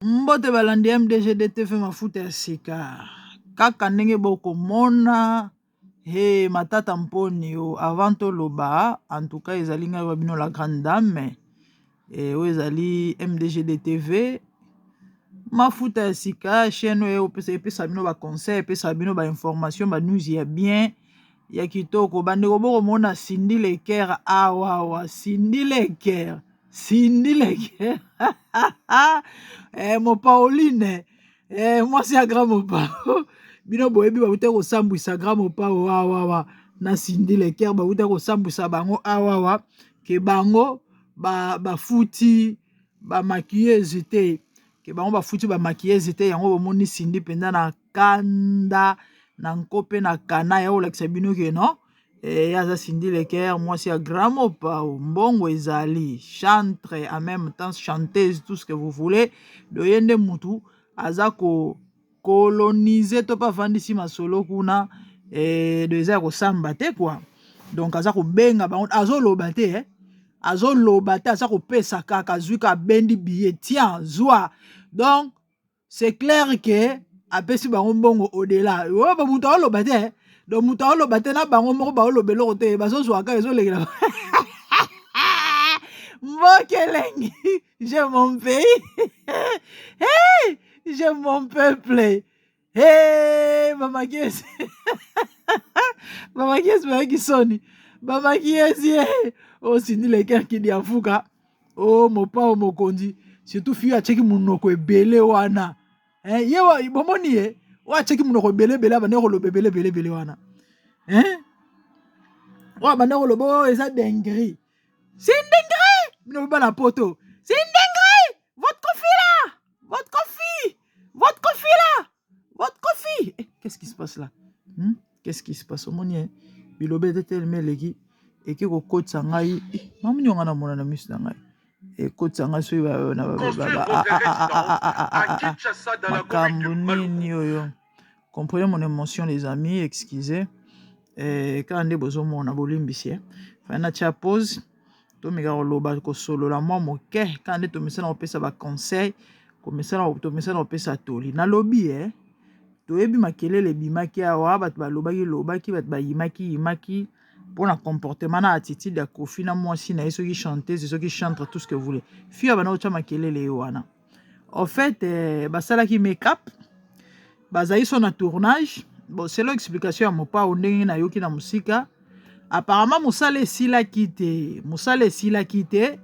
Mbote balandi MDGDTV mafuta ya sika kaka ndenge bokomona he matata mponi yo avant toloba en tout cas ezali ngai wa bino la grande dame eh, oyo ezali MDGDTV mafuta ya sika chaîne oyo epesa bino ba conseil epesa bino ba information ba news ya bien ya kitoko bandeko bokomona Cindy Leker awawa Cindy Leker Cindy Leker eh, mopaoline eh, mwasi ya grand mopao bino boyebi bauta kosambwisa grand mopao awawa na Cindy Leker bauta kosambwisa bango awawa ke bango bafuti ba bamaquilleuse te ke bango bafuti bamaquilleuse te yango bomoni Cindy mpenza na kanda na nko mpe na kana ya kolakisa bino ke non eh, aza Cindy Leker mwasi ya grand mopao mbongo ezali chantre en même temps chanteuse tout ce que vous voulez doye nde mutu aza ko coloniser to mpe avandisi masolo kuna eh, do eza ya kosamba te quoi donc aza kobenga bango azoloba te eh? azoloba te aza kopesa kaka azwi ka abendi billet tiens zwa donc c'est clair que apesi bango mbongo au-delà oyo ba moto aoloba te donc moto aoloba te na bango moko baoloba eloko te bazozwa kaka ezolekela mboka elengi j'aime mon pays hey, j'aime mon peuple hey, bamakiesi bamakiesi bayaki soni bamakiesi o Cindy Leker kidi afuka o mopao mokonzi surtout fille atiaki monoko ebele wana eh, ye bomoni ye oyo atiaki monoko ebele ebele abandi koloba ebele ebele ebele wana eh? Oyo abandi koloba oyo eza dinguerie, c'est une dinguerie. Bino bana poto, c'est une dinguerie, votre Koffi là, votre Koffi, votre Koffi là, votre Koffi. Eh, qu'est-ce qui se passe là, Qu'est-ce qui se passe? Omoni eh? Biloba ete telema eleki eke kokotisa ngai eh, mamoni onga na mona na miso na ngai ekotisa ngai soki makambo nini oyo. Comprenez mon émotion, les amis, excusez eh, kaka nde bozomona bolimbisi eh. Fai natia pause tomeka koloba kosolola mwa moke kaka nde tomesana kopesa baconseil tomesana kopesa toli nalobi eh. Toyebi makelele ebimaki awa bato balobaki lobaki bato bayimaki yimaki mpona comportement na attitude ya Koffi na mwasi na ye soki chanteuse soki chantre tout ce que vous voulez fille abanda kotya makelele ye wana. En fait eh, basalaki make-up bazali so na tournage. Bon, selon explication ya mopao ndenge nayoki na mosika, apparemment mosala esilaki te, mosala esilaki te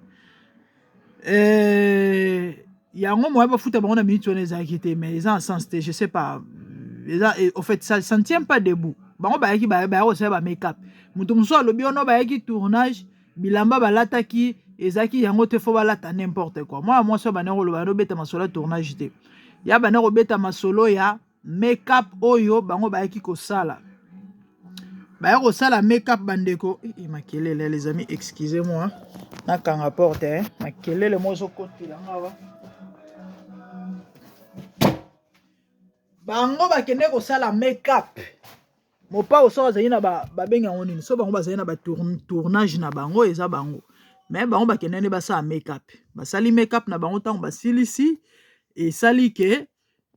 eh, yango moya bafuta bango na minute wana ezalaki te mais eza en sens te, je sais pas eza au fait ça ne tient pas debout. Bango bayaki baya kosala ba make-up, moto mosusu alobi ono bayaki tournage bilamba balataki ezalaki yango te fo balata n'importe quoi. Mwana mwasi oyo banda koloba banda obeta masolo ya tournage te, ya banda kobeta masolo ya make-up oyo bango bayaki kosala, baya kosala make-up bandeko. Eh, makelele les amis, excusez-moi nakanga porte eh. Makelele mo ezokotela nga awa. Bango bakende kosala make-up mopao soki azali na babengi yango nini so bango bazali na batournage na bango eza bango me bango bakende nde basala make-up basali make-up na bango ntango basilisi esali ke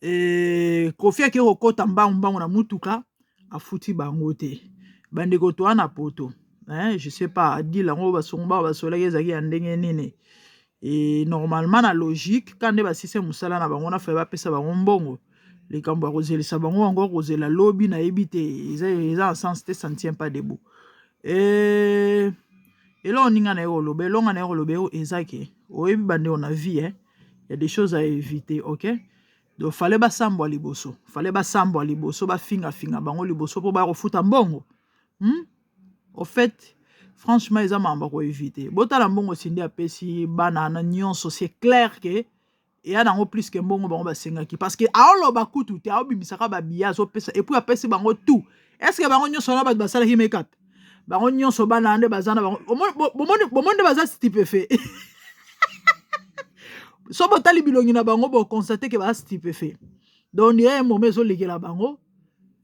e, Koffi ake kokɔta mbangu mbangu na mutuka afuti bango te. Bandeko toa na poto eh, je sais pas adile yango basongo bao basolaki ezalaki ya ndenge nini e, normalement na logique ka nde basise mosala na bango na faye bapesa bango mbongo likambo ya kozelisa bango yango kozela lobi nayebi te eza eza en sens te, ça ne tient pas debout. E, eloko ninga na ye koloba elonga na ye koloba eza ke oyebi bandeko na vie eh, y a des choses à éviter, ok. Donc fallait basambwa liboso, fallait basambwa liboso bafingafinga bango liboso mpo baya kofuta mbongo, Au fait franchement eza makambo ya koéviter. Botala mbongo Cindy apesi bana wana nyonso, c'est clair ke eya nango plus ke mbongo bango basengaki parce que aoloba kutu te aobimisaka babiye azopesa et puis apesi bango tout. Est ce que bango nyonso wana bato basalaki make-up bango nyonso bana nde baza na bango bomoni nde baza stupéfait so botali bilongi na bango boconstate ke baza stupéfait. Donc ye mome ezolekela bango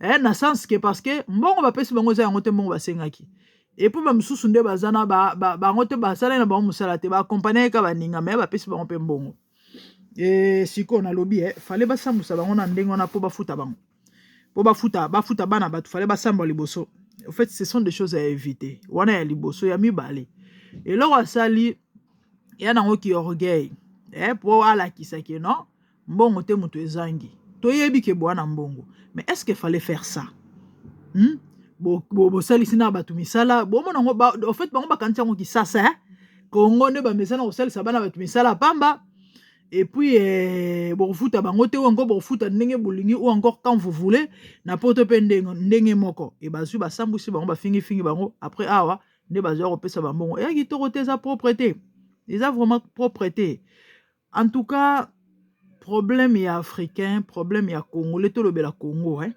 eh, na sens ke parce que mbongo bapesi bango eza yango te mbongo basengaki et puis bamosusu nde baza na bango te basalaki na bango mosala te baaccompagne ka baninga me bapesi bango mpe mbongo. E sikoyo nalobi fallait basambwisa bango na ndenge wana mpo bafuta bango, mpo bafuta bana bato, fallait basambwa liboso. En fait, ce sont des choses à éviter. Wana ya liboso. Ya mibale, eloko asali ya nango ki orgueil, mpo alakisa ke non, mbongo te, moto ezangi, toyebi ke bwana mbongo. Mais est ce que fallait faire ça? Bosalisi na bato misala, bomona yango. En fait, bango bakanisi yango kisasa, eh? Kongo nde bamesana kosalisa bana bato misala pamba, et puis bokofuta bango te, ou encore bokofuta ndenge bolingi, ou encore quand vous voulez. Na poto mpe ndenge moko. E bazwi, basambwisi bango, bafingifingi bango. Après awa nde bazwa kopesa bambongo. Eya kitoko te, eza propre te, eza vraiment propre te. En tout cas, problème ya Africain, problème ya Congolais, tolobela Congo, eh?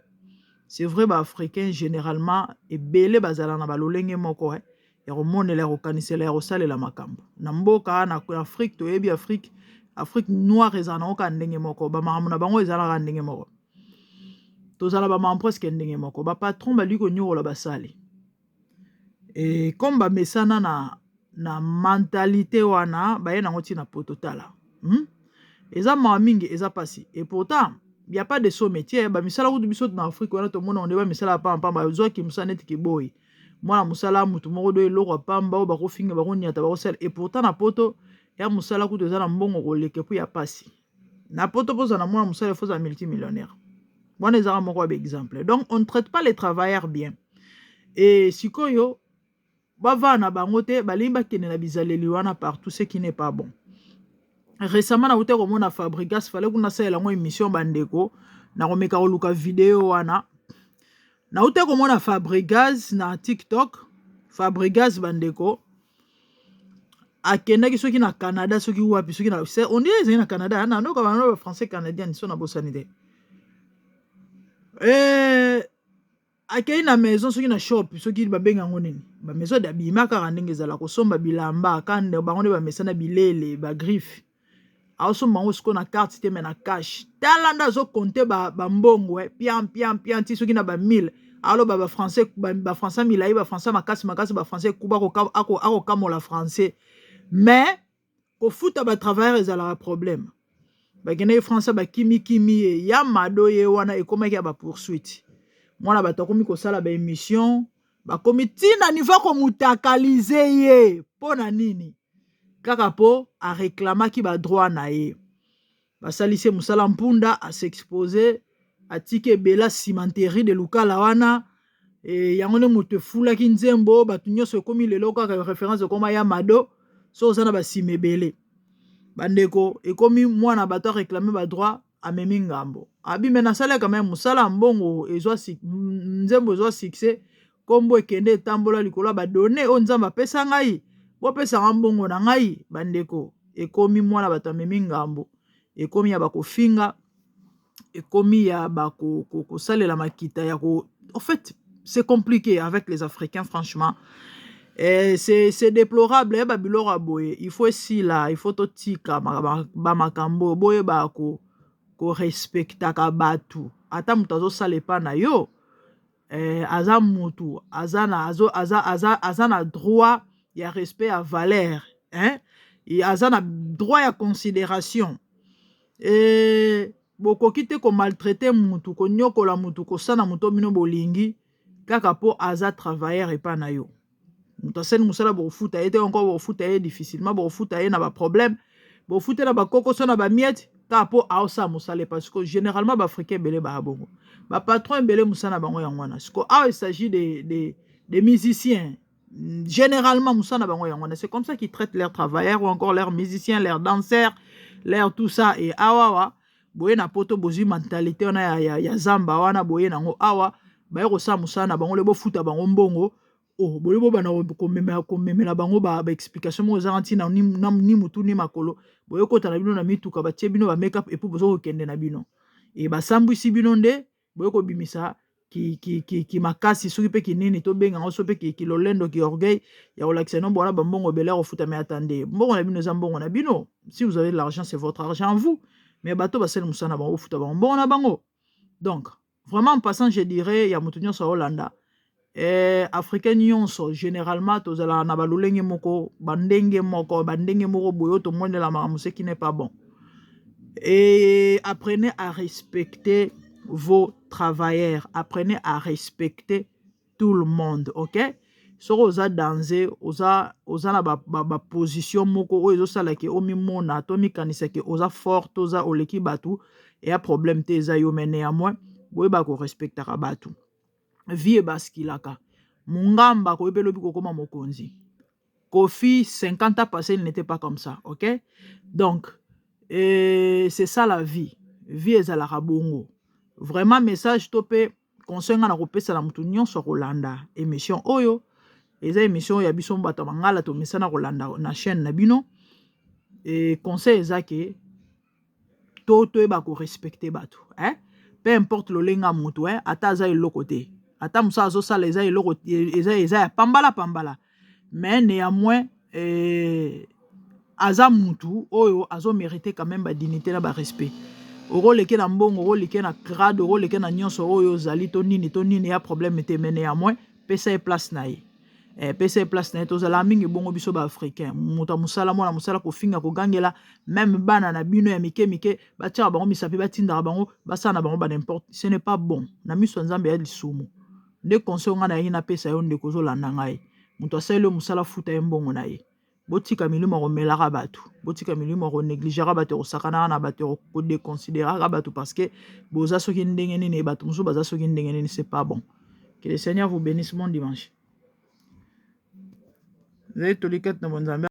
C'est vrai, Baafricain généralement ebele bazala na balolenge moko, eh? Ya komonela, ya kokanisela, ya kosalela makambo na mboka na Afrique. Toyebi Afrique, Afrique noire ezala nango kaka ndenge moko, bamakambo na bango ezalaka ndenge moko, tozala bamakambo presque ndenge moko. Bapatron balingi konyokola basali, e comme bamesana na mentalité wana, baye nango ntina poto. Tala, Eza mawa mingi, eza mpasi. Et pourtant, y a pas de sot métier. Bamisala kutu, biso na Afrique wana tomona nde bamisala ya pambapamba. Ozwaki mosala neti kiboyi, mwana mosala, mutu moko do eloko ya pamba oyo bakofinga, bakoniata, bakosala. Et pourtant na poto ya mosala kutu eza na mbongo koleka epu ya pasi. Na poto, mpo ozala na mwana mosala, il faut ozala multimillionnaire. Wana ezaka moko ya baexemple. Donc on ne traite pas les travailleurs bien. E sikoyo bavaa na bango te, balingi bakende na bizaleli wana partout, ce qui n'est pas bon. Récemment nauti komona Fabregas, fallait kuna asalela yango émission. Bandeko, nakomeka koluka video wana. Nauti komona Fabregas na TikTok. Fabregas, bandeko, akendaki soki na Canada, soki wapi, soki na, on dirait ezali na Canada, nanoka bano bafrançais canadien so, nabosani te. Akei na maison, soki na shop, soki babenga yango nini, bamaison d'habillement, kaka ndenge ezala kosomba bilamba kande bango nde bamesana, bilele, bagriffe. Aosomba yango sikoyo na carte te, mais na cash. Tala nde azokonte bambongo, ba pian pian pian ti soki na bamille. Aloba bafrançais, bafrançais milai, bafrançais makasi makasi, bafrançais ekuba, akokamola français. Mais kofuta batravailleur ezalaka problème. Bakendaki français, bakimikimi ye ya mado ye wana, ekomaki ya bapoursuite. Mwana bato akomi kosala baémission, bakomi ntina niveau komutakalize ye. Mpo na nini? Kaka mpo areklamaki badroit na ye. Basalisi ye mosala mpunda, as'expose, atiki ebela cimenterie de Lukala wana. Yango nde moto efulaki nzembo, bato nyonso ekomi lelo kaka référence, ekoma ya mado. So oza na basima ebele, bandeko, ekomi mwana bato areklame badroit, amemi ngambo abi me nasalaka me mosala ya mbongo ezwa, nzembo ezwa succès, nkombo ekende etambola likolo ya badone oyo Nzambe apesa ngai, bopesanga mbongo na ngai. Bandeko, ekomi mwana bato amemi ngambo, ekomi ya bakofinga, ekomi ya bakosalela makita ya ko. En fait, c'est compliqué avec les Africains, franchement. C'est déplorable. Yeba biloko ya boye, il faut esila, il faut totika bamakambo oyo. Boyeba korespectaka bato. Ata moto azosala epa na yo, aza mutu, aza na droit ya respect, ya valeur, hein? Aza na droit ya considération. Bokoki te komaltraite mutu, konyokola mutu, kosala mutu bino bolingi kaka mpo aza travailleur epa na yo. Moto asali mosala, bokofuta ye te, encore bokofuta ye difficilement, bokofuta ye na baproblème, bokofuta ye na bakokoso, na bamiettes, kaka mpo aosala mosala. Parce que généralement Baafricain ebele baya bongo, bapatron ebele mosala na bango yango wana. Siko awa il s'agit de musiciens. Généralement mosala na bango yango wana, c'est comme ça qu'ils traitent leurs travailleurs ou encore leurs musiciens, leurs danseurs, leurs tout ça. Et awawa boye na poto, bozwi mentalité wana ya zamba wana, boye nango awa, baye kosala mosala na bango, le bofuta bango mbongo. Oh, boye bobanda komemela bango baexplication moko ezanga ntina, ni mutu ni makolo. Boye kota na bino na mituka, batie bino bamakeup, et puis boza kokende na bino, e basambwisi bino nde boye kobimisa ki makasi, soki mpe kinini tobenga yango, so mpe kilolendo, ki orgueil ya kolakisa no bona bambongo ebele ya kofuta. Mais attendez, mbongo na bino eza mbongo na bino. Si vous avez de l'argent, c'est votre argent, vous. Mais bato basali mosala na bango, bofuta bango mbongo na bango. Donc vraiment, en passant, je dirais ya moto nyonso aolanda, Africain nyonso, généralement tozalaka na balolenge moko, bandenge moko boye oyo tomonela makambo, ce qui n'est pas bon. Et apprenez à respecter vos travailleurs, apprenez à respecter tout le monde, ok? Soki oza danse, oza na baposition ba moko oyo ezosala ke omimona to omikanisa ke oza fort to oza oleki bato, eya problème te, eza yo. Mais néanmoins, boyeba korespectaka bato. Vie ebaskilaka. Mongamba koyebi elobi kokóma mokonzi. Kofi, 50 ans passé, il n'était pas comme ça, ok? Donc et c'est ça la vie. Vie ezalaka bongo. Vraiment, message to mpe conseil nga na kopesa na motu nyonso akolanda émission oyo, eza émission ya biso bato ya mangala, tomesana kolanda na chaîne na bino. E conseil eza ke to toyeba korespecte bato, eh? Peu importe lolenge ya motu, eh? Ata aza eloko te, ata mosala azosala eza eloko, eza ya pambala pambala, mais néanmoins aza mutu oyo azomérite quand même badignité na barespect. Okoleke na mbongo, okoleke na grade, okoleke na nyonso oyo ozali to nini to nini, ya problème te, mais néanmoins pesa ye place na ye, pesa ye place na ye. Tozala mingi bongo biso baafricain. Moto ya mosala, mwana mosala, kofinga, kogangela, même bana na bino ya mike mike, batiaka bango misapi, batindaka bango basala na bango ba n'importe. Ce n'est pas bon na miso ya Nzambe, ya lisumu. Nde conseil ngai nayengi napesa yo, ndeko ozolanda ngai: moto asaleli yo mosala, futa ye mbongo na ye. Botika milimo ya komelaka bato, botika milimo ya konégligeaka bato, ya kosakanaka na bato, ya kodéconsidéraka bato, parce que boza soki ndenge nini, bato mosusu baza soki ndenge nini. C'est pas bon. Que le Seigneur vous bénisse. Bon dimanche. Ezali tolikate na bonzambe.